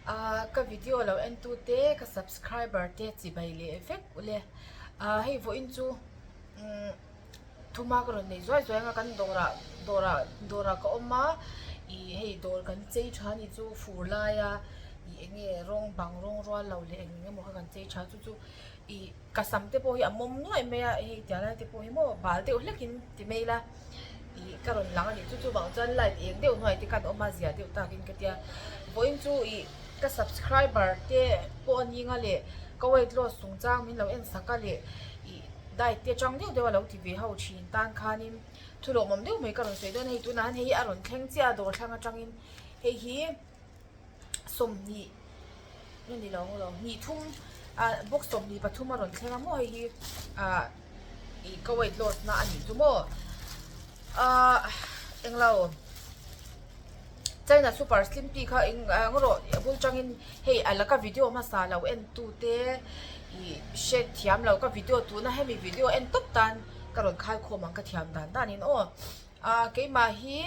Ahh ka video lo en tu te ka subscriber te chibai leh vek ule ahh hei vawiin chu umm thuma ka rawn nei zuai zuai anga kan dawrah dawrah dawrah ka awm a ih hei dawr kan chei tha a ni chu fur laia ih eng nge rawng bang rawng rual lo leh eng eng emaw kha kan chei tha chu chu ih ka sam te pawh hi a mawm nuaih mai a hei tiang lai te pawh hi maw bal deuh hlek in ti mai ila ih ka rawn lang a nih chu chuvang chuan light eng deuh hnuai te khan awm a zia deuh takin ka tia vawiin chu ih ka subscriber te pawh a ning a leh ka weight loss chungchang min lo en sak a leh ih diet te atang deuh deuh a lo ti ve ho thin tan khanin thu lawmawm deuh mai ka rawn sawi dawn a hei tunah hian hei hi a rawn thleng chiah a dawr thlang atangin hei hi. 20 nge ni lo lo 23 ah box 23 a rawn thleng a maw hei hi ah ih ka weight loss na a nih chu maw ah englo China super slim tea kha eng eng rawh a bul tangin hei a laka video hmasa lo en tu te ih hriat thiam lo ka video tuna hemi video en tawp tan ka rawn khai khawm ang ka thiam dan dan in aw. Ah keimah hi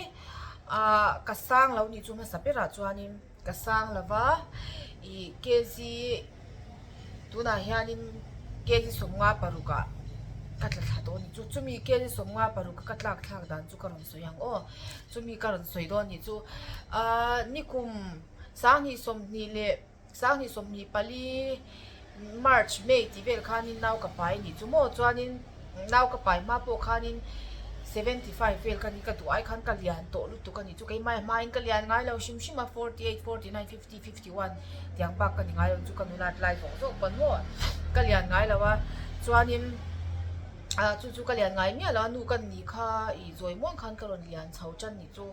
ah ka sang lo nih chu hmasa berah chuanin ka sang lo va ih kg tunah hianin kg 56 ah ka tla thla tawh a ni chu chumi kg 56 a ka tlak thlak dan chu ka rawn sawi ang aw chumi ka rawn sawi dawn nih chu ah nikum 2020 leh. 2024 March, May tih vel khanin nau ka pai anih chu maw chuanin nau ka pai hma pawh khanin 75 vel ka ni ka duh ai khan ka lian tawh lutuk anih chu keimah hmain ka lian ngai lo hrim hrim a 48, 49, 50, 51 tiang bak ka ni ngai lo chu ka nulat lai zawk zawk pawn maw ka lian ngai lo a chuanin ah chu chu ka lian ngai miah lo a nu ka nih kha ih zawi muang khan ka rawn lian chho tan nih chu.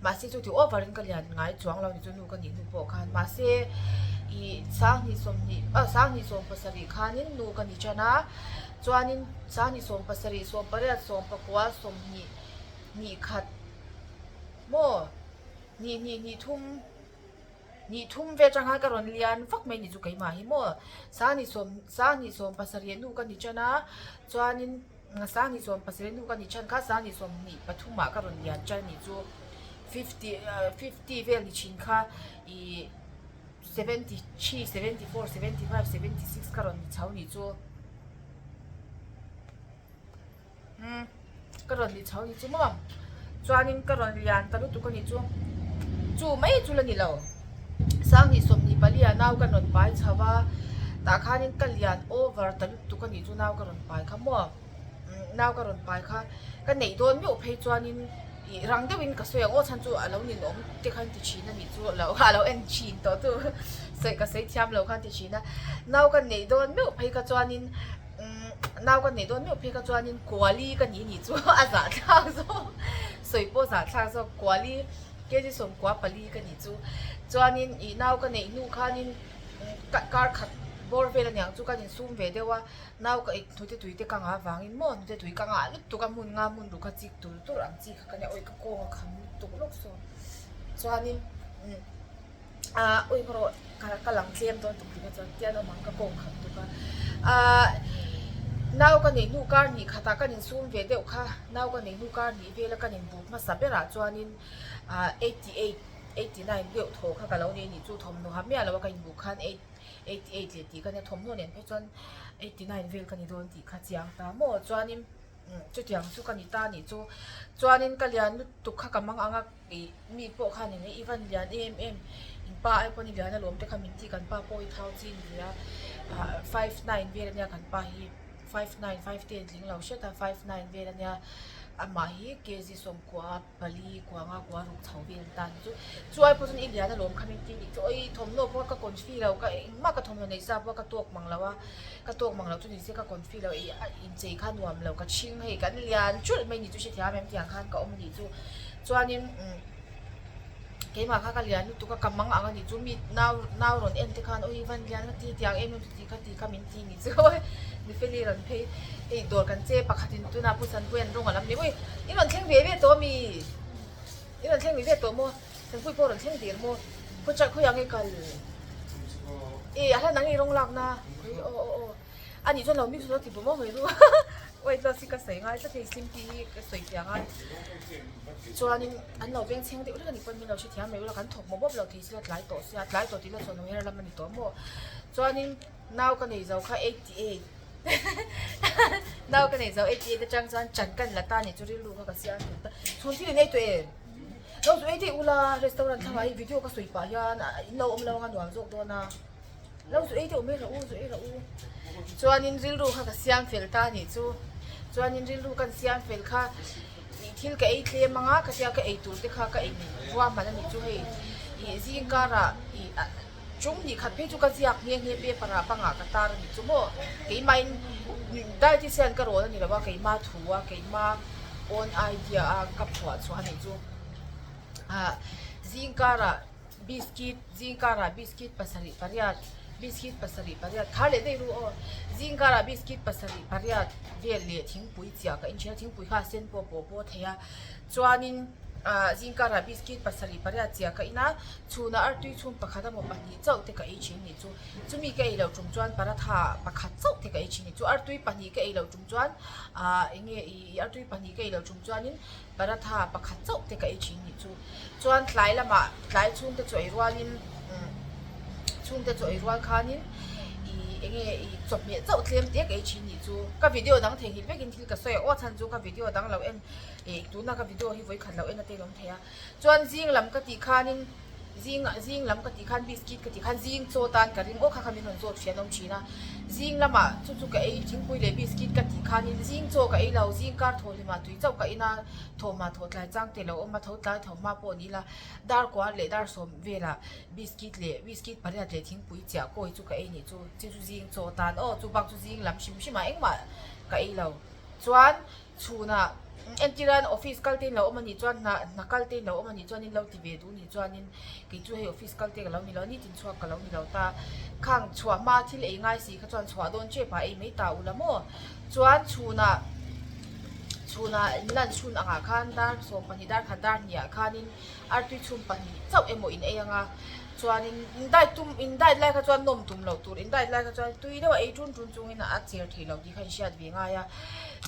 Mahse chu ti over in ka lian ngai chuang lo ni chu nu ka nih hnu pawh khan mahse ih 2020 ah 2017 khanin nu ka ni tan a chuanin 2017 18 19 20 hnih khat maw hnih hnih hnih thum hnih thum vel atang khan ka rawn lian vak mai ni chu keimah hi maw 2017 nu ka ni tan a chuanin. 2017 hnu ka ni than kha 2023 ah ka rawn lian tan anih chu 50 50 vel ni thin kha ih 73 74 75 76 ka rawn ni chho anih chu umm ka rawn ni chho anih chu maw chuanin ka rawn lian ta lutuk anih chu chu mai chu la ni lo 2024 ah nau ka rawn pai chho a tah khanin ka lian over ta lutuk anih chu nau ka rawn pai kha maw nau ka rawn pai kha ka neih dawn meuh phei chuanin ih rang deuhin ka sawi ang aw chhan chu a lo ninawm te khan ti thin anih chu lo a lo en thin tawh chu sawi ka sawi thiam lo khan ti thin a nau ka neih dawn meuh phei kha chuanin umm nau ka neih dawn meuh phei kha chuanin kuali ka ni nih chu a zahthlak zawk sawi pawh zahthlak zawk kuali kg 14 ka nih chu chuanin ih nau ka neih hnu khanin kar khat bawr vel aniang chu kan insum ve deuh a nau ka hnute tui te ka ngah avangin maw hnute tui ka ngah lutuk a hmun nga hmun ruk a chik tur tur ang chi kha ka nia awi ka kawng a kham lutuk lawk sawn chuanin umm ah awi ka rawh ka ka lang tlem dawn tuk tika chuan tian awm ang ka kawng kham tuk a ah nau ka neih hnu kar hnih khatah kan insum ve deuh kha nau ka neih hnu kar hnih vela kan inbuk hmasa berah chuanin ah 88 89 deuh thaw kha ka lo nei anih chu thawmhnaw ha miah lo a ka inbuk khan 8 88 leh tih ka nia thawmhnaw nen phei chuan 89 vel ka ni dawn tih kha chiang ta maw chuanin chutiang chu ka ni ta anih chu chuanin ka lian lutuk kha ka mang ang a ih mi pawh khan eng i van lian em em in pa ai pawn i lian alawm te kha min ti kan pa pawh i thau chi a ni ve a ah 59 vel ania kan pa hi 59 5 ten tling lo hret a 59 vel ania amah hi kg 10 pali kuanga kua ruk chho vel tan chu chu ai pawh chuan i lian alawm kha min ti nih chu awi thawmhnaw pawh ka confi lo ka engmah ka thawmhnaw neih sa pawh ka tawk mang lo a ka tawk mang lo chu ni se ka confi lo ih a inchei kha nuam lo ka chhing hei kan lian thulh mai ni chu hrethiam em tiang khan ka awm anih chu chuanin umm keimah kha ka lian lutuk a ka mang ang anih chu mi nau nau rawn en te khan awi van lian ka ti tiang em em chu ti kha ti kha min ti nih chu Nifeli rawn phei hei dawr kan che pakhatin tunah Pu Sanpuii an rawng a lam ni ui i rawn thleng ve ve tawh ami i rawn thleng ve ve tawh maw Sanpuii pawh rawn thleng dir maw khaw khawiah nge kal e a hlan ang i rawng lakna aw aw aw anih chuan lo mix lo ti bu maw mai ru. Weight loss hi ka sawi ngai tlat hei Simpi hi ka sawi fiah ngai. Chuanin an lo veng chheng deuh hlek a nih pawhin min lo hrethiam mai ula kan thawk mawp mawp lo thei sila tlai tawh sia tlai tawh tih la chuan her lam a ni tawh maw. Chuanin nau ka nei zo kha 88 nau ka nei zo 88 atang chuan chan kan la ta a nih chu rilru kha ka siam thei ta. Chhun thil in ei tawh em? Lo zu ei daih ula restaurant thlangah hei video ka sawi pah hian in lo awm lo anga nuam zawk dawn a. Lo zu ei deuh mai rawh u, zu ei rawh u. Chuanin rilru kha ka siam fel ta a nih chu. Chuanin rilru kan siam fel kha ih thil ka ei tlem anga ka tia ka ei tur te kha ka in ruahman a nih chu hei ih zing karah ih ah chung nih khat phei chu ka ziak nghe nghe paper ah bangah ka tar a nih chu maw. Keimahin dietician ka rawn a ni lo a, keima thu a, keima own idea a ka phuah chhuah a nih chu. Ah zing karah. Biscuit, zingkarah biscuit pasarih pariat, biscuit pasarih pariat, khar leh daih ru aw, zingkarah biscuit pasarih pariat vel leh thingpui chiah ka inchhir a, thingpui kha a sen pawh pawh pawh thei a, chuanin ah zingkarah biscuit pasarih pariat chiah ka in a, chhunah artui chhum pakhat emaw pahnih chauh te ka ei thin nih chu, chumi ka ei loh tum chuan paratha pakhat chauh te ka ei thin nih chu, artui pahnih ka ei loh tum chuan ah eng nge ih artui pahnih ka ei loh tum chuanin paratha pakhat chauh te ka ei thin nih chu. Chuan tlai lamah tlai chhungte chu ei rualin umm chhungte chu ei rual khanin ih eng nge ih chawhmeh chauh tlem te ka ei thin nih chu ka video dang theihnghilh vekin thil ka sawi a aw chhan chu ka video dang lo en ih tuna ka video hi vawikhat lo en ate lawm thei a chuan zing lam ka tih khanin zing zing lam ka tih khan biscuit ka tih khan zing chaw tan ka ring aw kha kha min rawn zawt hriat a awm thin a zing lamah chu chu ka ei thingpui leh biscuit ka tih khanin zing chaw ka ei lo zing kar thaw hlimah tui chauh ka in a. Thawhma thaw tlai chang te lo awm a, tho tlai thawhma pawh ni ila dar kua leh dar sawm velah biscuit leh biscuit pariat leh thingpui chiah kawi chu ka ei nih chu, chu chu zing chaw tan aw chu bak chu zing lam hrim hrim ah engmah ka ei lo. Chuan chhunah entir a office kal te in lo awm a nih chuan hna hna kal te in lo awm a nih chuan in lo ti ve duh nih chuanin kei chu hei office kal te ka lo ni lo a nitin chhuak ka lo ni lo ta khang chhuah hma thil ei ngai si kha chuan chhuah dawn tep ah ei mai ta ula maw. Chuan chhunah chhunah lunch hun angah khan dar 12 dar khat dar hnih ah khanin artui chhum pahnih chauh emaw in ei anga chuanin in diet tum in diet lai kha chuan nawm tum loh tur in diet lai kha chuan tui deuh a ei tun tun chungin a cher theih loh tih kha in hriat ve ngai a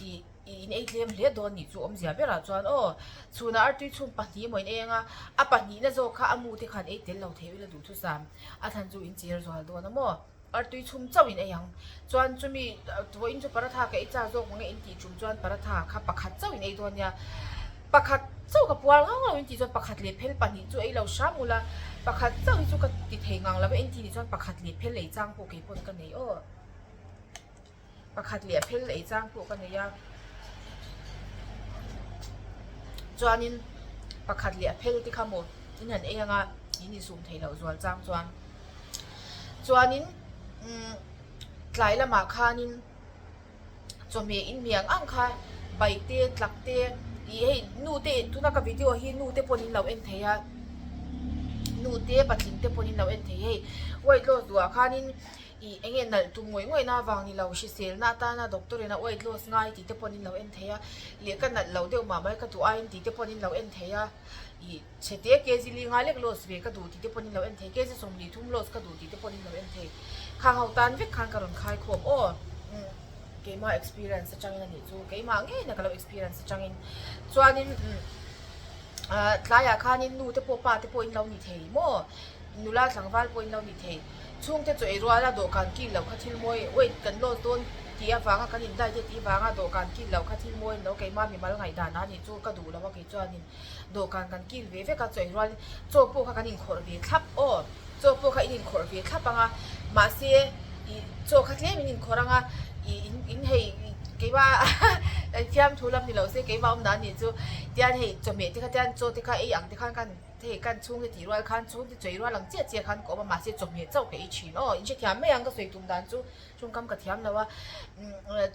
ih ih in ei tlem hle dawn nih chu awmzia berah chuan aw chhunah artui chhum pahnih emaw in ei anga a pahnihna zawk kha a mu te khan ei tel lo thei ila duhthusam a chhan chu in cher zual dawn a maw. Artui chhum chauh in ei ang. Chuan chumi vawiin chu paratha ka ei chak zawk mange in tih tum chuan paratha kha pakhat chauh in ei dawn nia. Pakhat chauh ka puar ngang lo in tih chuan pakhat leh phel pahnih chu ei lo hram ula, pakhat chauh hi chu ka ti thei ngang lo e in tih nih chuan pakhat leh phel ei chang pawh kei pawn ka nei aw. Pakhat leh phel ei chang pawh ka nei a. Chuanin pakhat leh a phel te kha maw in han ei anga in insum theih loh zual chang chuan. Chuanin umm tlai lamah khanin chawhmeh in miang ang kha bai te tlak te ih hei nu te tuna ka video hi nu te pawhin in lo en thei a nu te patling te pawhin in lo en thei hei weight loss duhah khanin ih eng nge nalh tum ngawih ngawih na avang ni lo hrisel na atana doctor in a weight loss ngai tih te pawhin in lo en thei a leh ka nalh lo deuh mah mai ka duh aiin tih te pawhin in lo en thei a ih. Chhete kg li nga lek loss ve ka duh tih te pawhin lo en thei, kg 33 loss ka duh tih te pawhin lo en thei. Khang ho tan vek khan ka rawn khai khawm aw. Umm keimah experience atangin a nih chu, keimah ngeiin a ka lo experience atangin. Chuanin umm ah tlaiah khanin nu te pawh pa te pawhin lo ni thei maw, nula tlangval pawhin lo ni thei. Chhungte chu ei ruala dawhkan kil loh kha thil mawi, weight kan loss dawn tih avanga kan in diet e tih vanga dawhkan kil loh kha thil mawi an lo keimah mimal ngaihdan a nih chu ka duh lo a kei chuanin. Dawhkan kan kil ve vek a, chaw ei rualin chaw pawh kha kan inkhawrh ve thlap aw, chaw pawh kha in inkhawrh ve thlap ang a, mahse ih chaw kha tlem in inkhawrh ang a, ih in in hei keimah fiamthu lam ni lo se keimah awm dan nih chu tian hei chawhmeh te kha tian chaw te kha ei ang te khan kan hei kan chhungte tih rual khan chhungte chaw ei rual ang chiah chiah khan ka awm a, mahse chawhmeh chauh ka ei thin aw, in hrethiam mai ang ka sawi tum dan chu tawngkam ka thiam lo a,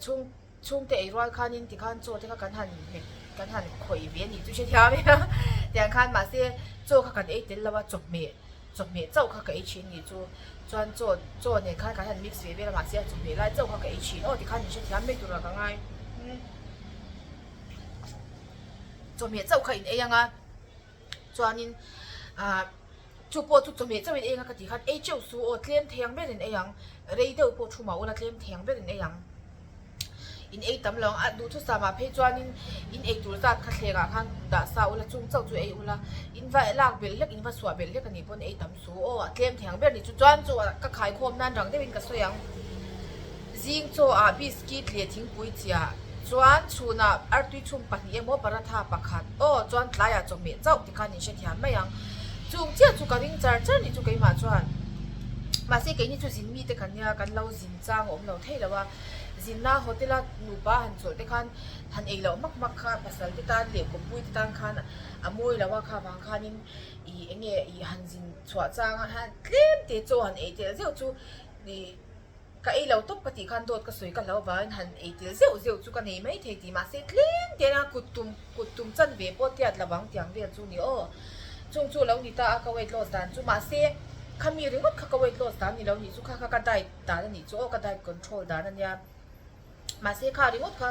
chhung. Chhungte ei rual khanin tikhan chaw te kha kan han hmet kan han khawih ve a nih chu hrethiam e a tiang khan mahse chaw kha kan ei tel lo a chawhmeh chawhmeh chauh kha ka ei thin nih chu chuan chaw chaw nen khan kan han mix ve vel a mahse a chawhmeh lai chauh kha ka ei thin aw tikhan min hrethiam mai tur a ka ngai chawhmeh chauh kha in ei ang a. Chuanin ah chu pawh chu chawhmeh chauhin ei anga ka tih khan ei teuh su aw tlem thei ang berin ei ang rei deuh pawh thu mah ula tlem thei ang berin ei ang. In ei tam lo ang a, duhthusam ah phei chuanin in ei tur zat kha thleng ah khan dah sa ula chung chauh chu ei ula, in va lak belh hlek in va suah belh hlek a nih pawn ei tam su aw a tlem thei ang ber ni chu chuan chaw ah ka khaikhawm nan rang deuhin ka sawi ang. Zing chaw ah biscuit leh thingpui chiah chuan chhunah artui chhum pahnih emaw paratha pakhat aw chuan tlaiah chawhmeh chauh tikhan in hrethiam mai ang. Chung chiah chu ka ring char char ni chu keimah chuan mahse keini chu zin mite kan nia kan lo zin chang a awm lo thei lo a. Zinna hotel a nupa han chawlh te khan han ei loh hmak hmak kha pasal te tan leh kawppui te tan khan a mawi lo a kha vang khanin ih eng nge ih han zin chhuah chang a han tlem te chaw han ei tel zeuh chu ih ka ei lo tawp ka tih khan dawt ka sawi ka hlau vangin han ei tel zeuh zeuh chu ka nei mai thei tih mahse tlem te a kut tum kut tum chan ve pawh tiat lo ang tiang vel chu ni aw chung chu lo ni ta a ka weight loss dan chu mahse khami ringawt kha ka weight loss dan ni lo nih chu kha kha ka diet dan a nih chu aw ka diet control dan a nia mahse kha ringawt kha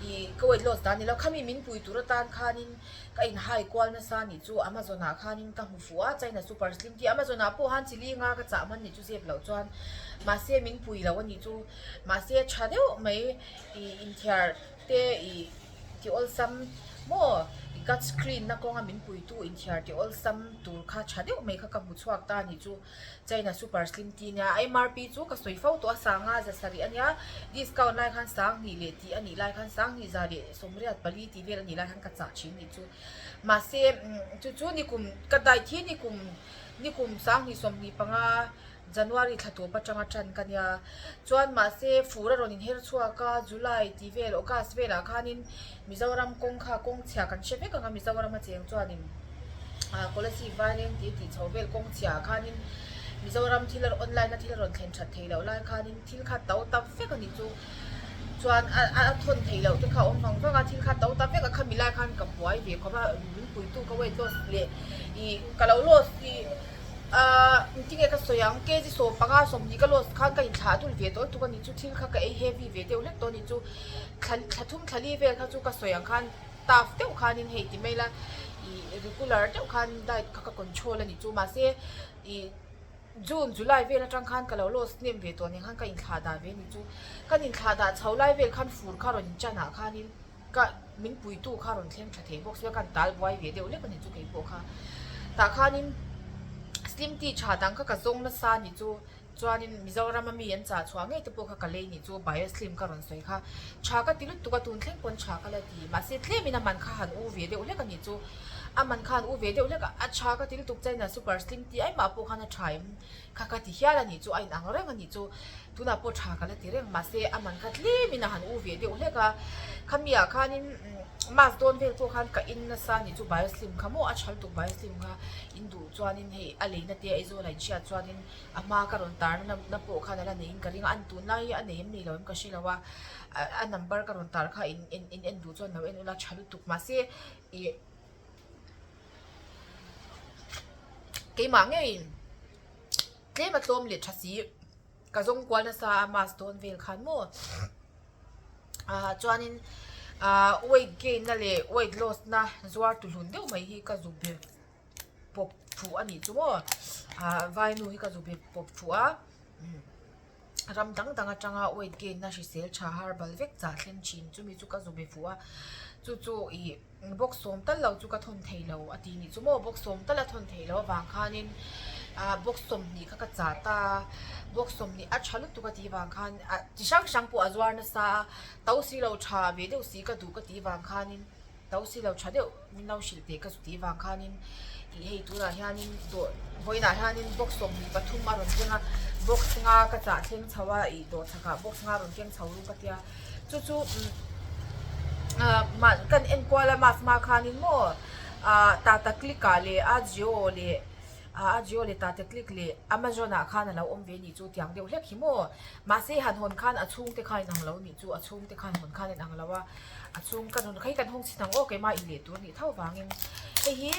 ih ka weight loss dan ni lo khami min pui tur atan khanin ka in hai kual nasa a nih chu amazon ah khanin ka hmu fuh a china super slim tih amazon ah pawh han chi li nga ka chah hman nih chu zep loh chuan mahse min pui lo a nih chu mahse tha deuh mai ih inthiar te ih ti awlsam maw gut screen na kawnga min puitu inthiar ti awlsam tur kha tha deuh mai kha ka hmu chhuak ta a nih chu. China super slim tea nia a MRP chu ka sawi fo tawh a sanga za sarih a nia discount lai khan sanghnih leh tih a nih lai khan sanghnih za leh sawmriat pali tih vel a nih lai khan ka chah thin nih chu mahse chu chu nikum ka diet hi nikum nikum sanghnih sawmhnih panga January thla tawp atanga tan ka nia chuan mahse fur a rawn inher chhuak a July tih vel August velah khanin Mizoram kawng kha kawng chhia kan hre vek ang a Mizoram a cheng chuanin. ah Kolasib Vaileng tih tih chho vel kawng chhiah ah khanin Mizoram thil online a thil a rawn thlen that theih loh lai khanin thil kha to ta vek a ni chu chuan a a thawn theih loh te kha a awm vang vang a thil kha to ta vek a khami lai khan ka buai ve khawp a min puitu ka weight loss leh ih ka lo loss ih ahh engtinge ka sawi ang kg 15 sawmhnih ka loss khan ka inthlah dul ve tawh lutuk a ni chu thil kha ka ei heavy ve deuh hlek tawh a ni chu thla thla thum thla li vel kha chu ka sawi ang khan. Tough deuh khanin hei ti mai la ih regular deuh khan diet kha ka control a nih chu mahse ih June July vel atang khan ka lo loss hnem ve tawh nen khan ka inthlah dah ve a nih chu kan inthlah dah chho lai vel khan fur kha rawn inchan ah khanin ka min puitu kha rawn thleng tha thei bawk sia ka han tal buai ve deuh lek a nih chu keipawh kha tah khanin slim tea tha dang kha ka zawng nasa a nih chu. Chuanin Mizoram a mi an chah chhuah ngei te pawh kha ka lei nih chu Bio Slim ka rawn sawi kha. Tha ka ti lutuk a tun thleng pawn tha ka la ti. Mahse tlemin a man kha han u ve deuh hlek a nih chu. A man kha han u ve deuh hlek a, a tha ka ti lutuk China Super Slim tih aimah pawh khan a tha em kha ka ti hial a nih chu a inang reng a nih chu. Tunah pawh tha ka la ti reng mahse a man kha tlemin a han u ve deuh hlek a. Khami ah khanin mask dawn vel pawh khan ka in nasa a nih chu Bio Slim kha maw a tha lutuk Bio Slim kha in duh chuanin hei a leina te Aizawl ah in hriat chuanin A hma ka rawn tar na na pawh khan a la neiin ka ring a, an tunlai hi a nei em nei lo em ka hre lo a, a number ka rawn tar kha in en in en duh chuan lo en ula tha lutuk mahse ih keimah ngeiin tlem a tlawm leh tha si ka zawng kual nasa a mask dawn vel khan maw ah chuanin ah weight gain na leh weight loss na zuar tu hlun deuh mai hi ka zuk ber. pawp fuh a nih chu maw ah vainu hi ka zu be pawp fuh a ram dang dang atanga weight gain na hrisel tha herbal vek chah thleng thin chumi chu ka zu be fuh a chu chu ih box sawm tal lo chu ka thawn thei lo a ti nih chu maw box sawm tal a thawn thei lo avang khanin ah box sawmhnih kha ka chah ta a box 20 a tha lutuk a tih vang khan ah chi hrang hrang pawh a zuar nasa a to si lo tha ve deuh si ka duh ka tih vang khanin. To si lo tha deuh min lo hrilh teh ka chu tih vang khanin ih hei tunah hianin dawh vawiinah hianin box 23 a rawn keng a box nga ka chah thleng chho a ih dawh chhakah box nga a rawn keng chho ru ka tia chu chu ah mah kan en kual a mask hma khanin maw ah tata click ah leh a jio leh ah a jio leh tata click leh amazon ah khan a lo awm ve a nih chu tiang deuh hlek hi maw mahse han hawn khan a chhungte kha a inang lo a nih chu a chhungte khan hawn khan a inang lo a. A chhung ka rawn kha hi kan hawng chhin ang aw keimah in leh tur a nih tho vangin hei hi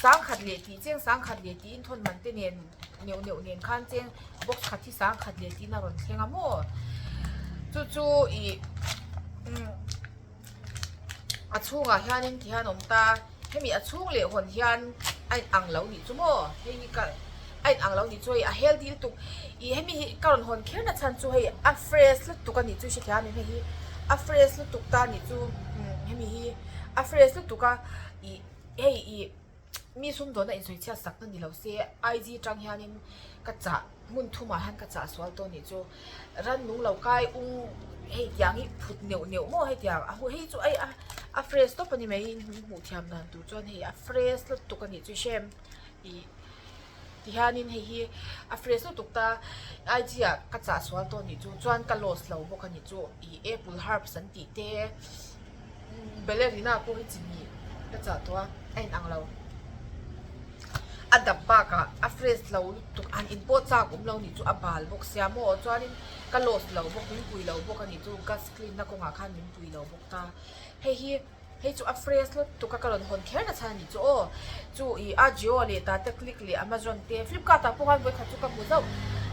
sangkhat leh tih cheng sangkhat leh tiin thawn man te nen neuh neuh nen khan cheng box khat hi sangkhat leh tiin a rawn thleng a maw chu chu ih a chhungah hianin ti hian a awm ta hemi a chhung leh hawn hian a in ang lo nih chu maw hei hi ka a in ang lo nih chu hei a healthy lutuk ih hemi hi ka rawn hawn kher na chhan chu hei a fresh lutuk a nih chu hrethiam em hei hi. A fresh lutuk ta nih chu hemi hi a fresh lutuk a ih hei ih mi sumdawnna insawi chhiat sak na ni lo se IG tang hianin ka chah hmun thumah hian ka chah sual tawh nih chu rannung lo kai ung hei tiang hi phut neuh neuh maw hetiang a hei chu a a fresh tawp a ni mai in hmuh thiam dan tur chuan hei a fresh lutuk a nih chu hrem ih. Tihianin hei hi a fresh lutuk ta IG ah ka chah sual tawh anih chu chuan ka loss lo bawk anih chu ih apple herbs an tih te ballerina pawh hi chi hnih ka chah tawh a a in ang lo a dap bakah a fresh lo lutuk han in pawh chak awm lo anih chu a bal bawk sia maw chuanin ka loss lo bawk min pui lo bawk anih chu gas clean na kawngah khan min pui lo bawk ta hei hi. Hei chu a fresh lutuk a ka rawn hawn kher na chhan a nih chu aw. Chu ih Ajio leh Tata Click leh Amazon te Flipkart ah pawh khan vawikhat chu ka hmu zauh.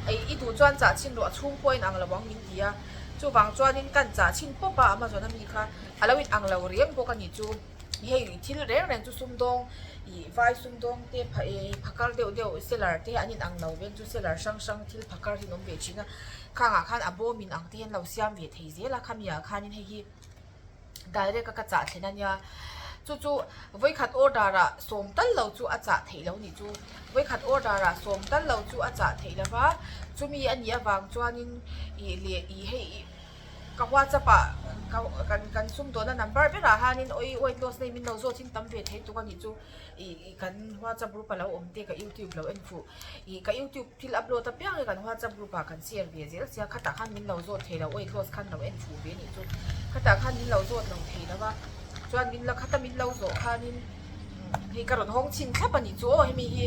Ih i duh chuan chah chhin rawh a chhung pawh a inang lo ang min ti a. Chuvang chuanin kan chah chhin pawp a Amazon ami kha a lo inang lo reng bawk a nih chu. Hei thil reng reng chu sumdawng ih vai sumdawng te pha eh phakar deuh deuh seller te an inang lo veng chu seller hrang hrang thil phakar hi an awm ve thin a. Khangah khan a bawm inang te hi an lo siam ve thei zel a khami ah khanin hei hi. Direct a ka chah thlen a nia chu chu vawikhat order ah sawm tal lo chu a chah theih lo nih chu vawikhat order ah sawm tal lo chu a chah theih lo va chumi a nih avang chuanin ih leh ih hei ih ka whatsapp ah ka kan kan sumdawhna number berah hianin awi weight loss nei min lo zawt in tam ve thei tuk a nih chu ih kan whatsapp group a lo awm te ka youtube lo en fuh ih ka youtube. Thil upload apiang hi kan whatsapp group ah kan share ve zel sia khatah khan min lo zawt thei lo weight loss khan lo en fuh ve anih chu khatah khan min lo zawt lo thei lo va chuan min la khata min lo zawh khanin hei ka rawn hawng chhin thlap anih chu aw hemi hi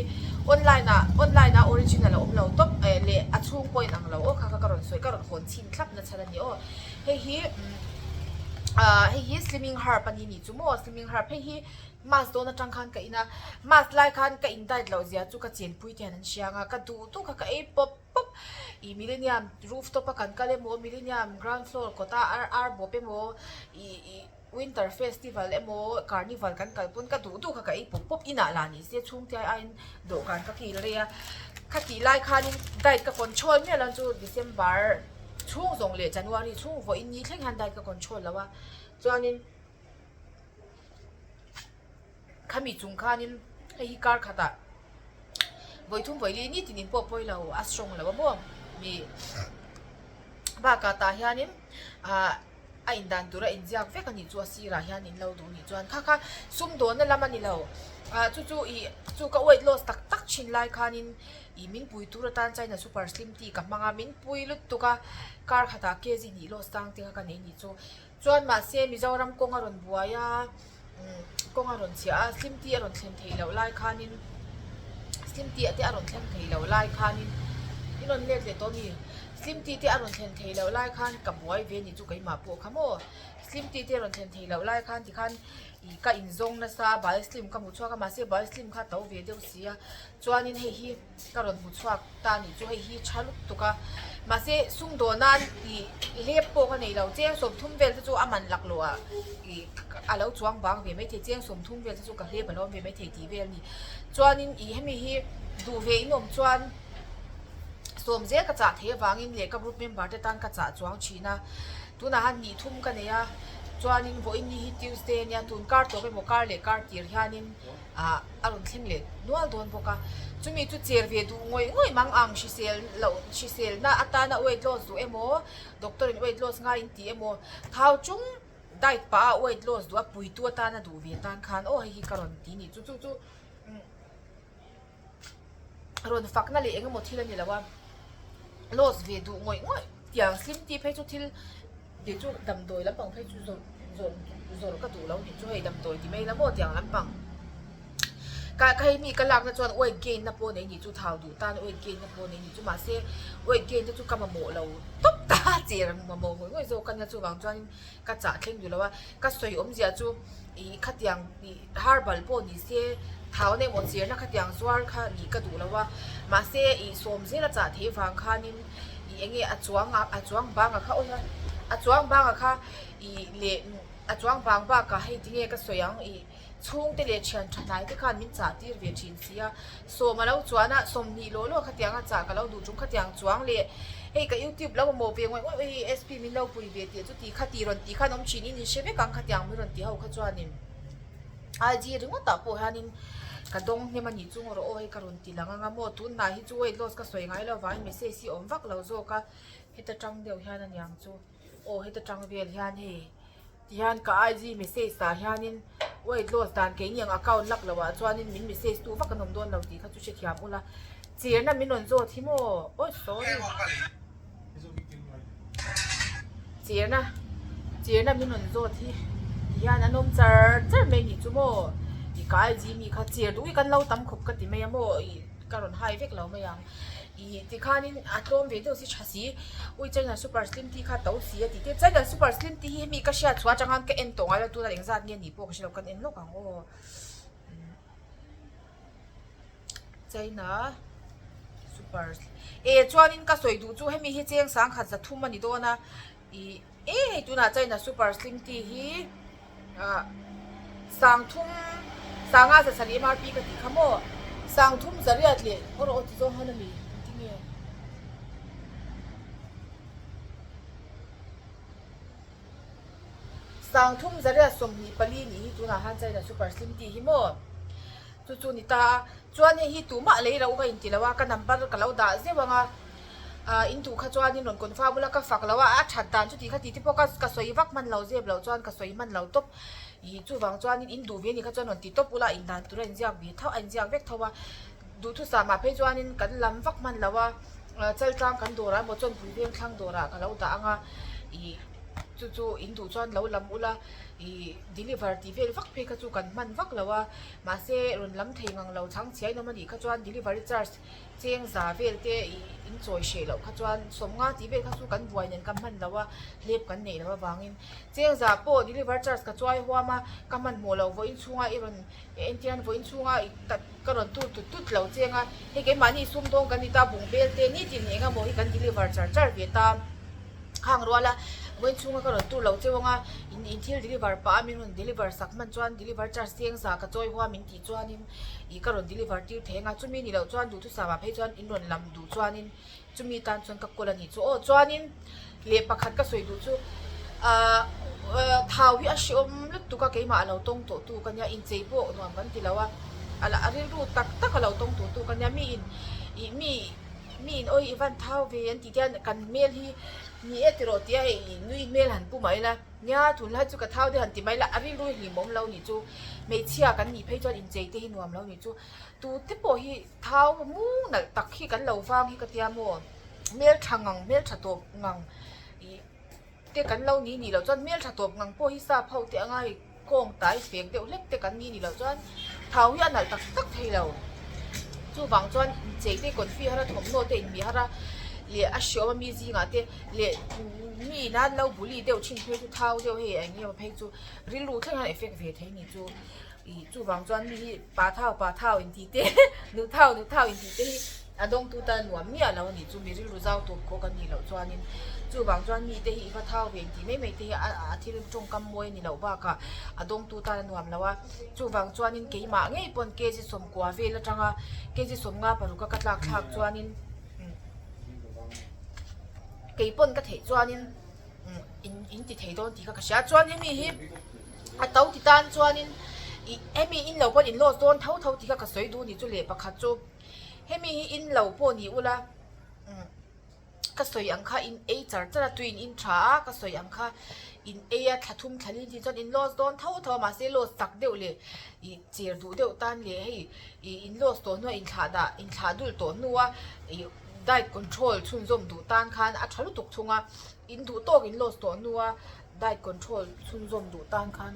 online ah online ah original a awm lo tawp eh leh a chhung pawh a inang lo aw kha kha ka rawn sawi ka rawn hawn chhin thlap na chhan ani aw hei hi ah hei hi slimming herb ani nih chu maw slimming herb hei hi. Mask dawn atang khan ka in a, mask lai khan ka in diet loh zia chu ka chenpui te hian an hria ang a, ka duh duh kha ka ei pawp pawp. Ih Millennium rooftop a kan kal emaw, Millennium ground floor kawt a ar ar bawp emaw, ih ih winter festival emaw, carnival kan kal pawn ka duh duh kha ka ei pawp pawp. Inah lah ni se chhungte aiin dawhkan ka kil rei a, khatih lai khanin diet ka control miah lo chu December chhung zawng leh January chhung vawiin ni thleng hian diet ka control lo a, chuanin. Khami chung khanin hei hi kar khatah vawi thum vawi li ni tinin pawh pawi lo a strong lo a maw mi bakah tah hianin ah a indan tura inziak vek a nih chu a sirah hian in lo duh nih chuan kha kha sumdawnna lam a ni lo ah chu chu ih chu ka weight loss tak tak thin lai khanin ih min pui tur atan china super slim tih ka hmang a min pui lutuk a kar khatah kg hnih loss tang te kha ka nei nih chu. Chuan mahse Mizoram kawng a rawn buai a, kawng a rawn chhia a, slim tea a rawn thlen theih loh lai khanin slim tea te a rawn thleng thei loh lai khanin in rawn let leh tawh a mi? Slim tea te a rawn thlen theih loh lai khan ka buai ve ni chu keimah pawh kha maw? Slim tea te a rawn thlen theih loh lai khan tikhan ih ka inzawng nasa a, bai slim ka hmu chhuak a, mahse bai slim kha a to ve deuh si a, chuanin hei hi. Ka rawn hmu chhuak ta anih chu hei hi tha lutuk a mahse sumdawn nan ih hlep pawh ka nei lo cheng 30 vel te chu a man lak loh ah ih a lo chuang bang ve maithei cheng 30 vel te chu ka hlep a lo awm ve maithei tih vel a ni chuanin ih hemi hi duh ve in awm chuan sawm zel ka chah theih avangin leh ka group member te tan ka chah chuang thin a tunah hian hnih thum ka nei a chuanin vawiin ni hi Tuesday ania tun kar tawp emaw kar leh kar tir hianin. ah a rawn thleng leh nual dawn bawk a chumi chu cher ve duh ngawih ngawih mang ang hrisel loh hrisel na atana weight loss duh emaw doctor in weight loss ngai in ti emaw thau chung diet pah a weight loss duh a puitu atana duh ve tan khan aw hei hi ka rawn ti nih chu chu chu rawn fakna leh engemaw thil a ni lo a loss ve duh ngawih ngawih tiang slim tih phei chu thil tih chu damdawi lampang phei chu zawrh zawrh zawrh ka duh lo tih chu hei damdawi ti mai la maw tiang lampang ka ka hei mi ka lakna chuan weight gain na pawh nei nih chu thau duh tan weight gain na pawh nei nih chu mahse weight gain te chu ka mamawh lo tawp ta cher mamawh ngawih ngawih zawk a nia chuvang chuanin ka chah thleng duh lo a ka sawi awmzia chu ih khatiang ih herbal pawh ni se thau na emaw cherna khatiang zuar kha nih ka duh lo a mahse ih sawm zela chah theih vang khanin ih eng nge a chuang a a chuang bang a kha aw hian a chuang bang a kha ih leh a chuang bang bakah hei tinge ka sawi ang ih chhungte leh thian tha hnai te khan min chah tir ve thin si a sawm a lo chuan a 20 lawh lawh khatiang a chah ka lo duh chung khatiang chuang leh. Hei ka youtube lo mamawh ve ngawih ngawih hei SP min lo pui ve tih chu ti kha ti rawn ti khan awm thin in in hre vek ang khatiang min rawn ti ho kha chuanin IG ringawtah pawh hianin ka dawng hnem a nih chu ngaw rawh aw hei ka rawn ti lang anga maw tunhnai hi chu weight loss ka sawi ngai lo vangin message hi awm vak lo zawk a heta tang deuh hian a niang chu aw heta tang vel hian hei Tihian ka IG message ah hianin weight loss dan keini ang account lak loh ah chuanin min message tu vak an awm dawn lo tih kha chu hrethiam ula. Chirna min rawn zawt hi maw? Awi sorry. Chirna chirna min rawn zawt hi tihian an awm char char mai nih chu maw? I ka IG mi kha chir duh hi kan lo tam khawp ka ti mai a maw? I ka rawn hai vek lo mai ang. Ih tikhanin a tlawm ve deuh si tha si ui China super slim tea kha to si a tih te China super slim tea hi hemi ka hriat chhuah atang khan ka en tawh ngai lo tunah engzat nge ni pawh ka hrelo kan en lawk ang aw China super e chuanin ka sawi duh chu hemi hi cheng sangkhat za thum a ni dawn a ih e hei tunah China super slim tea hi. Ah sangthum sanga za sarih MRP ka tih kha maw sangthum zariat leh aw rawh aw ti zawng han ami tinge sangthum zariat 24 nih hi tunah han China super slim tih hi maw chu chu ni ta a chuan hei hi tumah lei loh ka inti lo a ka number ka lo dah zeuh ang a. Ah in duh kha chuan in rawn confirm ula ka fak lo a, a that dan chu tih kha tih te pawh ka ka sawi vak hman lo zep loh chuan ka sawi hman lo tawp ih chuvang chuan in duh ve a nih kha chuan rawn ti tawp ula in dan tur a inziak ve tho a inziak vek tho a, duhthusam ah phei chuan in kan lam vak hman lo a, chaltlang kan dawrah emaw chawnpui veng thlang dawrah ka lo dah ang a ih chu chu in duh chuan lo lam ula ih deliver tih vel vak phei kha chu kan hman vak lo a mahse rawn lam thei ngang lo chhang chhiai nawm a nih kha chuan delivery charge Cheng za vel te ih in chawi hreh loh kha chuan sawmnga tih vel kha chu kan buai nen ka hman lo a, hlep kan neih loh avangin cheng za pawh deliver charge ka chuai huam a, ka hmanhmawh loh vawiin chhunga i rawn entir vawiin chhunga i ta ka rawn tur tut tut lo cheng a, hei keimahni sumdawng kan ni ta bung bel te nitin eng emaw hi kan deliver char char ve ta khang rual a, vawiin chhunga ka rawn tur lo cheu ang a, in in thil deliver pah a min rawn deliver sak hman chuan deliver charge cheng za ka chawi huam in tih chuanin. Ih ka rawn deliver tir thei anga chumi ni loh chuan duhthusam ah phei chuan in rawn lam duh chuanin chumi tan chuan ka call a nih chu aw chuanin leh pakhat ka sawi duh chu ahh thau hi a hrehawm lutuk a keimah a lo tawng tawh tu ka nia inchei pawh nuam kan ti lo a a rilru tak tak a lo tawng tawh tu ka nia mi in ih mi mi in awi i van thau ve an tih te hian kan hmel hi ni e tiraw tia hei nui hmel han pu mah ila. Nia, tunlai chu ka thau deuh han ti mai la, a rilru hi hlimawm lo nih chu. Hmeichhia kan nih phei chuan inchei te hi nuam lo nih chu. Tute pawh hi thau mung nalh tak hi kan lo vang hi ka tia maw? Hmeltha ngang, hmeltha tawp ngang ih te kan lo ni nih loh chuan hmeltha tawp ngang pawh hi sap ho te anga hei kawng tai fek deuh hlek te kan ni nih loh chuan thau hi a nalh tak tak thei lo. Chuvang chuan inchei te confi har a, thawmhnaw te inmih har a leh a hriawm a mi zingah te leh mi in a lo bully deuh thin phei chu thau deuh hei eng nge maw phei chu rilru thleng hian effect ve thei ni chu ih chuvang chuan mi hi pa thau pa thau intih te nu thau nu thau intih te hi a dawngtu tan nuam miah lo a nih chu mi rilru zau tawp khawh kan nih loh chuanin chuvang chuan mi te hi i va thau ve intih mai mai te hi a a thil tawngkam mawi a ni loh bakah a dawngtu tan a nuam lo a chuvang chuanin keimah ngei pawn kg sawmkua vel atanga kg sawmnga paruk a ka tlak thlak chuanin. Kei pawn ka theih chuanin in in ti thei dawn tih kha ka hria chuan hemi hi a to ti tan chuanin ih hemi in lo pawn in loss dawn tho tho tih kha ka sawi duh a ni chu leh pakhat chu hemi hi in lo pawh ni ula ka sawi ang kha in ei char char a tui in in tha a ka sawi ang kha in ei a thla thum thla li tih chuan in loss dawn tho tho a mahse loss tak deuh leh ih cher duh deuh tan leh hei ih in loss tawh hnua inthlah dah inthlah dul tawh hnua ih diet control chhunzawm duh tan khan a tha lutuk thung a in duh tawk in loss tawh hnua diet control chhunzawm duh tan khan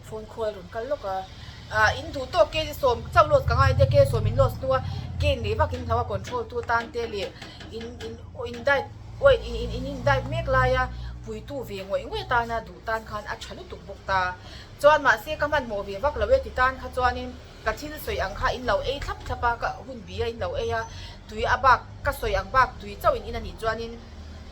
phone khawl a rawn kal lawk a ah in duh tawk kg sawm chauh loss ka ngai te kg sawm in loss hnua gain leh vak in hlo a control tu tan te leh in in in diet weight in in in diet mek laia puitu ve ngawih ngawih atana duh tan khan a tha lutuk bawk ta. Chuan mahse ka hmanhmawh ve vak lo e ti tan kha chuanin ka thil sawi ang kha in lo ei thlap thlap a, ka hun bi a in lo ei a, tui a bak ka sawi ang bak tui chauh in in a nih chuanin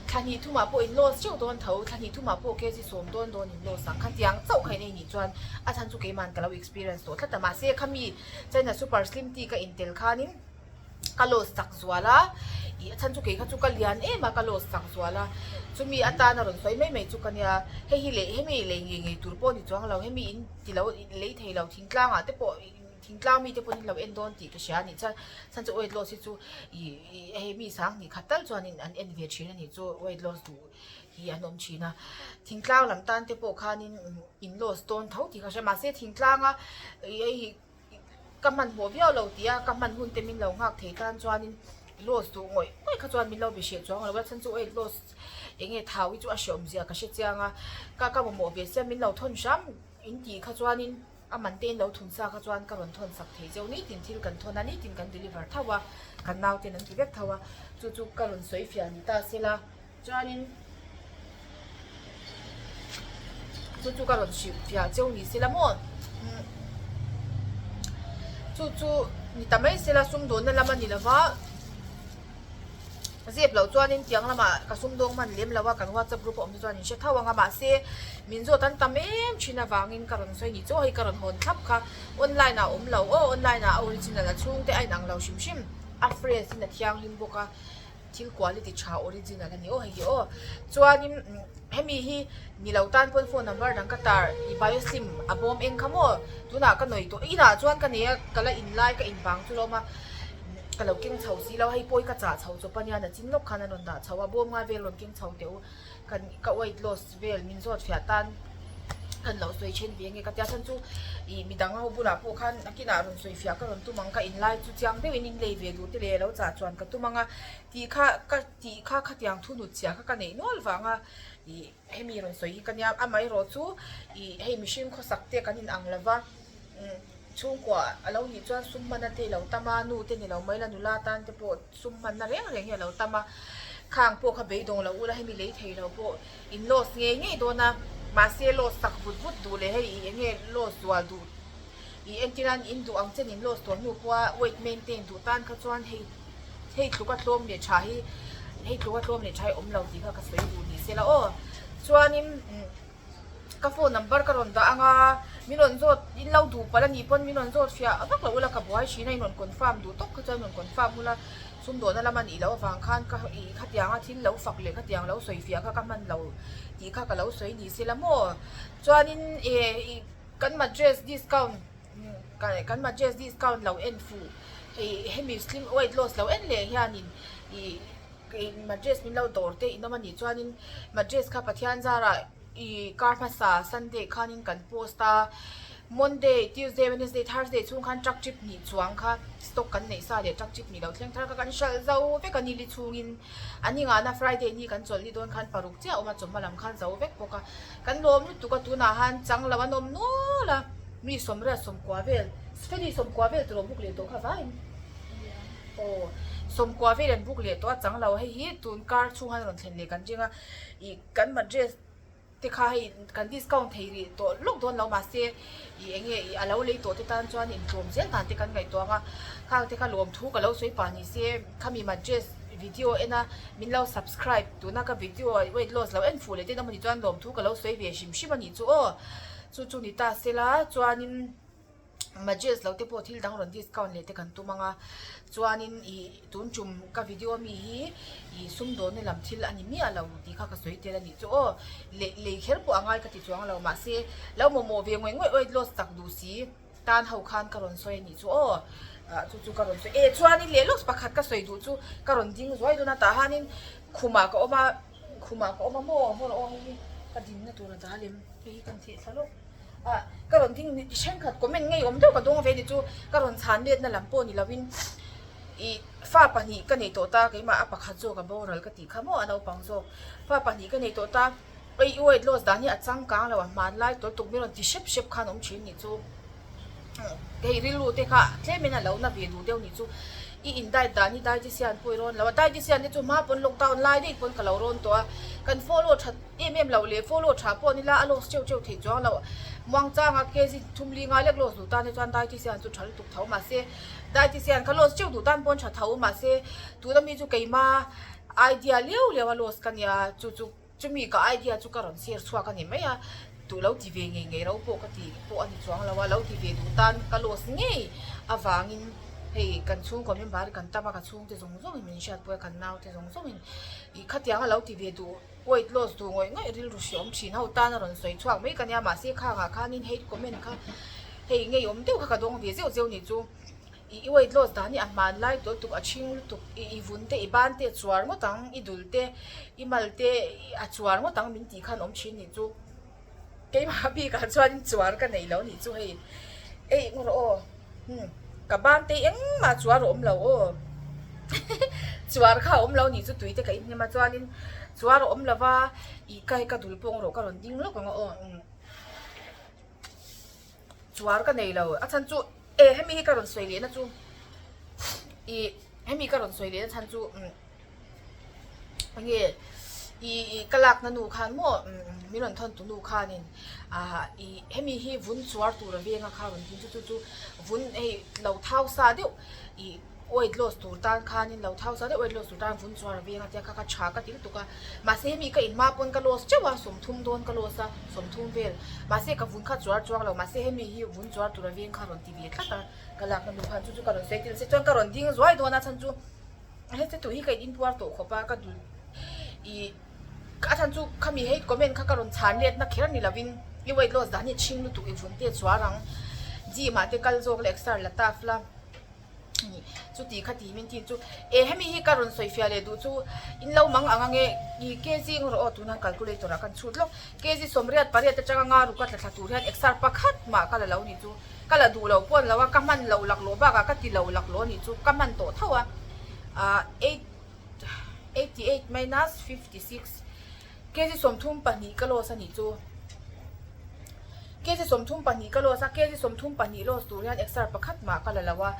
thla hnih thumah pawh in loss teuh dawn tho, thla hnih thumah pawh kg sawm dawn dawn in loss ang kha tiang chauh kha in ei nih chuan a chhan chu keiman ka lo experience tawh tlat a mahse khami China super slim tea ka intel khanin ka loss chak zual a. Ih a chhan chu kei kha chu ka lian em a ka loss chak zual a chumi atana rawn sawi mai mai chu ka nia hei hi lei hemi lei ngei ngei tur pawh a ni chuang lo hemi in ti lo lei thei lo thingtlang ah te pawh thingtlang mi te pawhin in lo en dawn tih ka hria a nih chuan chhan chu weight loss hi chu ih hei mi sang hnih khat tal chuanin an en ve thin a nih chu weight loss duh hi an awm thin a thingtlang lam tan te pawh khanin in loss dawn tho tih ka hria mahse thingtlanga ih hei Ka hmanhmawh viau lo tih a, ka hman hun te min lo nghak thei tan chuanin loss duh ngawih ngawih kha chuan min lo be hreh chuang lo a, chhan chu weight loss eng nge thau hi chu a hreawm zia ka hre chiang a, ka ka mamawh ve sia min lo thawn hram in tih kha chuanin a man te in lo thun sa kha chuan ka rawn thawn sak thei cheu nitin thil kan thawn a nitin kan deliver tho a, kan nauten an ti vek tho a, chu chu ka rawn sawi fiah ni ta sela. Chuanin chu chu ka rawn hrilh fiah cheu ni sela maw chu chu ni ta mai sela sumdawnna lam a ni lova zep loh chuanin tiang lamah ka sumdawng hman lem lo a kan whatsapp group a awm te chuan in hre tho ang a mahse min zawt an tam em thin avangin ka rawn sawi ni chu hei ka rawn hawn thlap kha online ah a awm lo aw online ah a original a chhungte a inang lo hrim hrim a fresh in a thianghlim bawk a. Thil quality tha original a ni aw hei hi aw chuanin hemi hi ni lo tan pawn phone number dang ka tar i bio sim a bawm eng kha maw tunah ka nawi tawh inah chuan ka nei a ka la in lai ka in vang chu lawm a ka lo keng chho si lo hei pawi ka chah chho chawp ania nachin lawk khan a rawn dah chho a bawm ngai vel rawn keng chho teh u kan ka weight loss vel min zawt fiah tan kan lo sawi then ve nge ka tia chhan chu ih midang ho bulah pawh khan nakinah rawn sawi fiah ka rawn tum ang ka in lai chu chiang deuhin in lei ve duh te leh lo chah chuan ka tum ang a tih kha ka tih kha khatiang thu nut chhia kha ka neih nual vang a ih hemi rawn sawi hi ka nia amaherawh chu ih hei mihring khawsak te kan in ang lova umm. Chhungkua a lo nih chuan sum hmanna te i lo tam a, nu te ni lo mai la nula tan te pawh sum hmanna reng reng hi a lo tam a, khang pawh kha beidawng lo ula hemi lei thei lo pawh in loss ngei ngei dawn a, mahse loss tak vut vut duh leh hei ih enge loss zual duh ih entir an in duh ang chen in loss tawh hnu pawha weight maintain duh tan kha chuan hei hei tluka tlawm leh tha hi hei tluka tlawm leh tha hi awm lo tih kha ka sawi duh ni se la aw chuanin. Ka phone number ka rawn dah anga min rawn zawt in lo duh palh anih pawn min rawn zawt fiah vak loh ula ka buai thin a in rawn confirm duh tawk kha chuan rawn confirm ula sumdawhna lam anih loh avang khan ka ih khatianga thil lo fak leh khatiang lo sawi fiah kha ka hman lo tih kha ka lo sawi ni se la maw chuanin eh ih kan mattress discount kan mattress discount lo en fuh ih hemi slim weight loss lo en leh hianin ih. Mattress min lo dawr te in awm a nih chuanin mattress kha Pathian zarah ih kar hmasa Sunday khanin kan post a, Monday, Tuesday, Wednesday, Thursday chhung khan truck trip hnih chuang kha stock kan neih sa leh truck trip hnih lo thleng thar kha kan hralh zo vek a ni li chhungin a ni ngahna Friday ni kan chawlh ni dawn khan paruk chiah a awm a chawhma lam khan zo vek bawk a, kan lawm lutuk a tunah han chang lo an awm nual a mi sawmriat sawmkua vel Feli sawmkua vel tur a buk leh tawh kha vaiin. Aw sawmkua vel an buk leh tawh a chang lo hei hi tun kar chhung han rawn thlen leh kan ring a ih kan mattress te kha hei kan discount thei rih tawh lawk dawn lo mahse ih eng nge ih a lo lei tawh te tan chuan intlawm zel dan te kan ngaihtuah ang a khang te kha lawmthu ka lo sawi pah ni se khami mattress video en a min lo subscribe tuna ka video weight loss lo en fuh leh te emaw ni chuan lawmthu ka lo sawi ve hrim hrim a nih chu aw chu chu ni ta sela chuanin. Majes lo te pawh thil dang rawn discount leh te kan tum ang a chuanin ih tun tum ka video ami hi ih sumdawnna lam thil a ni miah lo tih kha ka sawi tel a nih chu aw leh lei kher pawh a ngai ka ti chuang lo mahse lo mamawh ve ngawih ngawih weight loss tak duh si tan ho khan ka rawn sawi a nih chu aw ah chu chu ka rawn sawi eh chuanin leh lawk pakhat ka sawi duh chu ka rawn ding zuai dawn a tah hianin khumah ka awm a khumah ka awm a maw hawr aw hei hi ka dinna tur a dal em hei hi kan theh thla lawk. Ah ka rawn ding ni thenkhat comment ngei awm deuh ka dawng ve ni chu ka rawn chhan letna lam pawh ni lovin ih fa pahnih ka nei tawh ta keimah a pakhat zawk a boral ka tih kha maw a naupang zawk fa pahnih ka nei tawh ta ei i weight loss dan hi a changkang lo a hmanlai tawlh tuk min rawn ti hrep hrep khan awm thin ni chu. Hei rilru te kha tlemin a lo na ve duh deuh nih chu i in diet dan hi dietitian pawh i rawn lo a dietitian te chu hma pawn lockdown lai daih pawn ka lo rawn tawh a kan follow that em em loh leh follow tha pawh nila a loss teuh teuh theih chuang loh muangchanga kg thum li ngai lek loss duh tan te chuan dietitian chu tha lutuk tho mahse dietitian kha loss teuh duh tan pawn tha tho mahse tuna mi chu keima idea liau liau a loss ka nia chu chu. Chumi ka idea chu ka rawn share chhuak a ni mai a, duh lo ti ve ngei ngei ro pawh ka ti pawh a ni chuang lo a, lo ti ve duh tan ka loss ngei avangin. Hei kan chhungkaw member hi kan tam a, ka chhungte zawng zawngin min hriatpui a, kan naute zawng zawngin ih khatiang a lo ti ve duh weight loss duh ngawih ngawih rilru hreawm thin ho tan a rawn sawi chhuak mai ka nia mahse khangah khanin hate comment kha hei ngeiawm deuh kha ka dawng ve zeuh zeuh nih chu. I weight loss dan hi a hman lai tawh lutuk a chhing lutuk i i vun te i ban te a chuar ngawt ang i dul te i mal te a chuar ngawt ang min tih khan awm thin nih chu keimah bikah chuan chuar ka neih lo nih chu hei ei ngaw rawh aw hmm ka ban te engmah chuar a awm lo aw chuar kha a awm lo nih chu tui te ka inhnem a chuanin chuar a awm lo va i ka hei ka dul pawh ngaw rawh ka rawn ding lawk ang aw. Chuar ka nei lo a chhan chu e hemi hi ka rawn sawi lehna chu ih hemi ka rawn sawi lehna chhan chu umm enge ih ih ka lakna nu khan maw umm min rawn thawn tu nu khanin ah ih hemi hi vun chuar tur a venga kha rawn tin chu chu chu vun hei lo thau sa deuh ih. Weight loss tur tan khanin lo thau sa deuh weight loss tur tan vun chuar a veng a tia kha kha tha ka ti lutuk a mahse hemi ka inhma pawn ka loss teuh a sawmthum dawn ka loss a sawmthum vel mahse ka vun kha chuar chuang lo mahse hemi hi vun chuar tur a veng kha rawn ti ve tlat a ka lakna nu khan chu chu ka rawn sawi tir se chuan ka rawn ding zuai dawn a chhan chu heti tur hi ka in inpuar tawh khawp a ka dul ih a chhan chu khami hei comment kha ka rawn chhan letna kher ni lovin i weight loss dan hi chhing lutuk i vun te chuar ang gym ah te kal zawk la exer la taf la. Chuti kha ti min tin chu e hemi hi ka rawn sawi fiah leh duh chu in lo mang ang ange i kg rawh aw tuna calculator ah kan chhut lawk kg sawmriat pariat atanga nga ruk a tla thla tur hian exer pakhat mah ka la lo ni chu ka la duh lo pawh an lo a ka hman loh laklawh bakah ka ti lo laklawh a nih chu ka hman tawh tho a ah eight 88 minus 56 kg 32 ka loss a nih chu. Kg 32 ka loss a, kg 32 loss tur hian exer pakhat mah ka la lo a,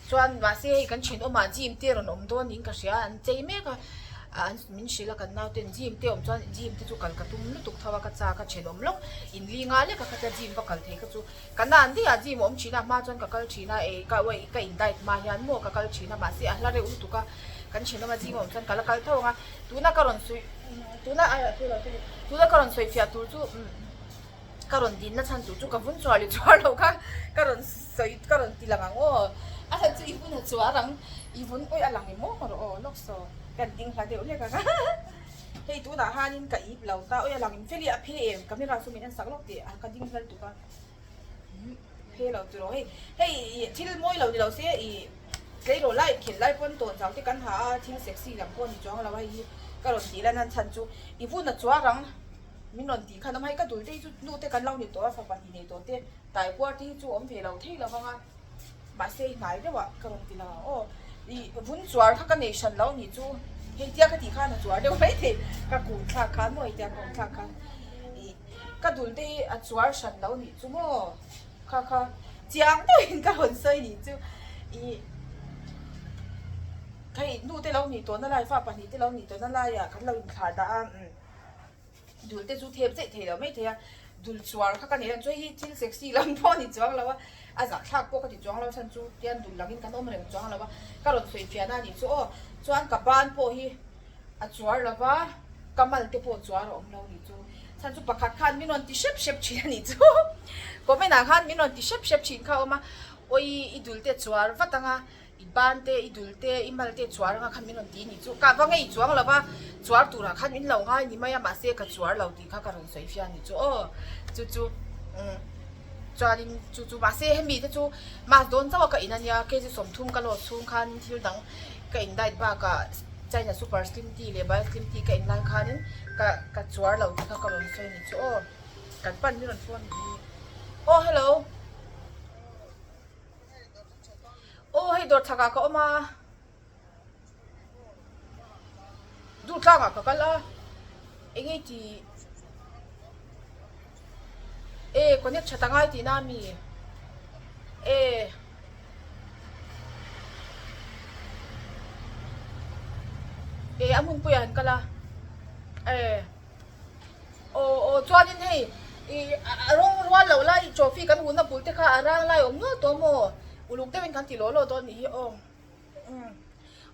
chuan mahse hei kan thenawmah gym te rawn awm dawn niin ka hria a, an chei mek a, an min hrilh a kan nauten gym te awm chuan gym te chu kal ka tum lutuk tho a, ka chak a thenawm lawk inlinga lek a khatia gym va kal thei kha chu Ka nan daih ah gym a awm thin a, hma chuan ka kal thin a, ei ka uaih ka in diet hma hian maw ka kal thin a, mahse a hla reuh lutuk a, kan thenawm a gym a awm chuan ka la kal tho ang a, tuna ka rawn sawi tuna ai ah thil tuna ka rawn sawi fiah tur chu ka rawn din na chhan tur chu ka vun chuar leh chuar lo kha ka rawn sawi ka rawn ti lang ang aw, a chhan chu i vun a chuar ang i vun uaih a lang em maw rawh aw lawk saw ka ding hla deuh hlek ang a hei tunah hianin ka ip lo ta uaih a lang in feli a phe em camera chu min en sak lawk teh a ka ding hla lutuk a. Phe lo tiraw hei hei ih thil mawi lo ni lo se ih tleirawl lai khelh lai pawn tawn chau te kan ha a thil sexy lam pawh a ni chuang lo a hei hi ka rawn tih lan a chhan chu i vun a chuar ang min rawn tih khan awm hei ka dul te hi chu nu te kan lo ni tawh a fapa hnih nei tawh te tai kuar te hi chu awm ve lo thei lo vang a mahse hei hnai deuh ah ka rawn ti lo ang aw ih vun chuar kha ka nei hran lo nih chu hei tia ka tih khan a chuar deuh mai thei ka kun thlak khan maw hei tia ka awm thlak khan ih. Ka dul te hi a chuar hran lo nih chu maw? Kha kha chiang deuhin ka rawn sawi nih chu. Ih hei nu te lo nih tawhna lai fa pahnih te lo nih tawhna laiah kan lo inthlah dah a umm dul te chu thep zeih thei lo mai thei a dul chuar kha ka nei a chuan hei hi thil sexy lam pawh a ni chuang lo a a zahthlak pawh ka ti chuang lo chhan chu tian dul langin kan awm reng chuang lo a ka rawn sawi fiahna a nih chu aw chuan ka ban pawh hi a chuar lo va ka mal te pawh chuar a awm lo nih chu. Chhan chu pakhat khan min rawn ti hrep hrep thin a nih chu. Comment ah khan min rawn ti hrep hrep thin kha a awm a, awi i dul te chuar vat ang a, i ban te, i dul te, i mal te chuar anga khan min rawn ti a nih chu. Ka va ngei chuang lo va, chuar turah khan min lo ngai ni mai a, mahse ka chuar lo tih kha ka rawn sawi fiah a nih chu aw. Chu chu umm chuanin chu chu mahse hemi te chu mask dawn chauh a ka in a nia, kg 30 ka loss chhung khan thil dang ka in diet bakah China super slim tea leh bio slim tea ka in lai khanin ka ka chuar lo tih kha ka rawn sawi ni chu aw kan pan hi rawn phone ni aw hello aw hei dawr chhakah ka awm a duhtlangah ka kal a eng nge tih e connect that angai tihna a mi e. E a hmunpuiah an kal a e aw aw chuanin hei ih a rawng rual loh lai trophy kan hunna bul te kha a rang lai a awm nual tawh maw uluk deuhin kan ti lawh lawh dawn nih hi aw umm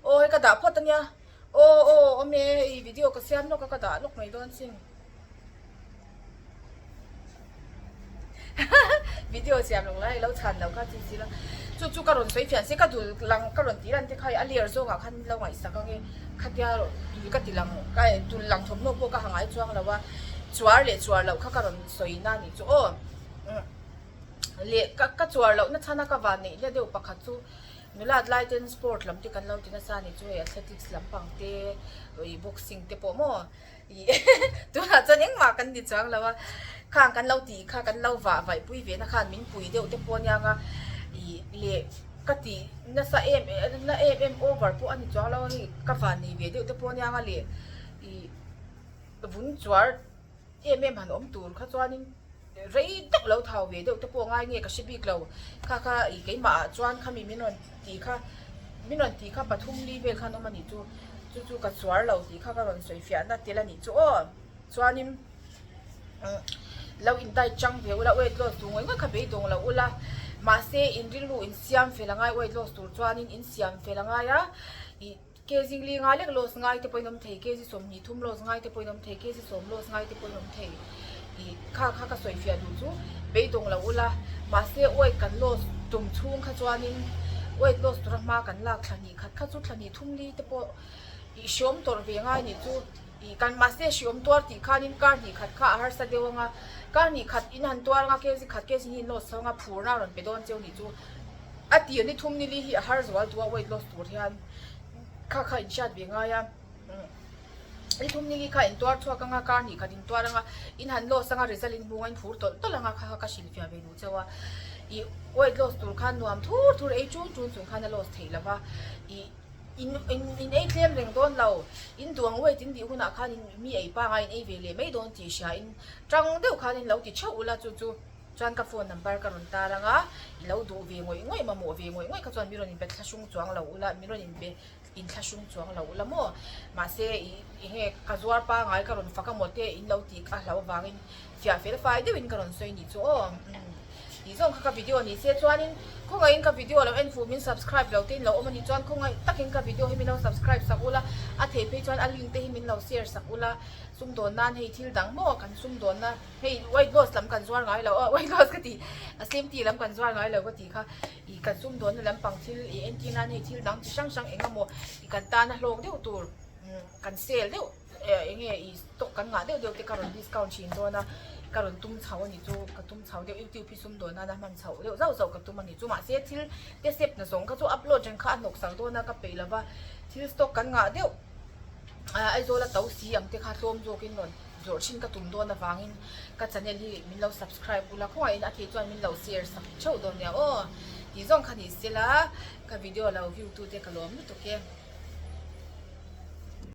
aw hei ka dah phawt ania aw aw awm e hei video ka siam lawk a ka dah lawk mai dawn sin. Video siam lawk lai lo chhan lo kha chi si lo. Chu chu ka rawn sawi fiah se ka dul lang ka rawn tih lan te kha a ler zawngah khan lo ngaihsak ang e khatia dul ka ti lang ka dul lang thawmhnaw pawh ka ha ngai chuang lo a chuar leh chuar loh kha ka rawn sawi na a nih chu aw leh ka ka chuar loh na chhan a ka van neih na deuh pakhat chu nulat lai ten sport lam te kan lo ti nasa a nih chu hei athletics lampang te ih boxing te pawh maw. Tunah chuan engmah kan ni chuang lo a, khang kan lo tih kha kan lo vah vaih pui ve na khan min pui deuh te pawh aniang a, ih leh ka tih nasa em na em em over pawh a ni chuang lo a hei ka van nei ve deuh te pawh aniang a leh ih vun chuar em em han awm tur kha chuanin. Rei deuh lo thau ve deuh te pawh ngai nge ka hre bik lo. Kha kha ih keimah ah chuan khami min rawn tih kha min rawn tih kha pathum li vel khan awm a nih chu. Chu chu ka chuar lo tih kha ka rawn sawi fiah na tel a nih chu aw. Chuanin umm lo in diet chang ve ula weight loss tur ngawih ngawih kha beidawng lo ula. Mahse in rilru in siam fel angai weight loss tur chuanin in siam fel angai a ih. Kg li nga lek loss ngai te pawhin awm thei, kg 20 thum loss ngai te pawhin awm thei, kg 10 loss ngai te pawhin awm thei tih kha kha ka sawi fiah duh chu beidawng lo ula. Mahse weight kan loss tum chhung kha chuanin weight loss tura hma kan lak thla hnih khat kha chu thla hnih thum li te pawh ih hriawm tawrh ve ngai nih chu ih kan mahse hriawm tuar tih khanin kar hnih khat kha a harsa deuh anga kar hnih khat in han tuar anga kg khat kg hnih in loss chho anga phurna a rawn pe dawn cheu nih chu a tir ni thum ni li hi a har zual duh a weight loss tur hian. Kha kha in hriat ve ngai a, ni thum ni li kha in tuar chhuak anga kar hnih khat in tuar anga in han loss anga result in hmu anga in phur tawlh tawlh anga kha kha ka hrilh fiah ve duh chauh a, ih weight loss tur khan nuam thur thur ei chun chun chung khan a loss theih lo va, ih in in in ei tlem reng dawn lo, in duh ang weight in dih hunah khan in mi ei pangai in ei ve leh mai dawn tih hria in tang deuh khan in lo ti theuh ula chu chu. Chuan ka phone number ka rawn tar ang a, i lo duh ve ngawih ngawih mamawh ve ngawih ngawih kha chuan min rawn inbe thlahrung chuang lo ula, min rawn inbe inthlahrung chuang lo ula maw? Mahse i enge ka zuar pangai ka rawn fak amaw te in lo tih ka hlauh avangin fiah fel fai deuhin ka rawn sawi nih chu aw. Tih zawng kha ka video ni se chuanin khawngaihin ka video lo en fuh min subscribe lo te in lo awm a nih chuan khawngaih takin ka video hi min lo subscribe sak ula, a theih phei chuan a link te hi min lo share sak ula, sumdawn nan hei thil dang maw kan sumdawnna. Hei weight loss lam kan zuar ngai lo a weight loss ka ti a slim tea lam kan zuar ngai lo ka tih kha ih kan sumdawnna lampang thil ih entir nan hei thil dang chi hrang hrang eng emaw ih kan tana hlawk deuh tur kan sale deuh eh eng nge ih stock kan ngah deuh deuh te ka rawn discount thin dawn a ka rawn tum chho a nih chu ka tum chho deuh youtube hi sumdawn nana hman chhoh deuh zauh zauh ka tum a nih chu mahse thil te step na zawng kha chu upload reng kha a hnawk sak dawn a ka peih lova thil stock kan ngah deuh ah Aizawl a to si ang te kha tlawm zawkin rawn. Zawrh thin ka tum dawn avangin ka channel hi min lo subscribe ula khawngaih in a thei chuan min lo share sak theuh dawn nia aw tih zawng kha ni sela ka video lo view tu te ka lawm lutuk e.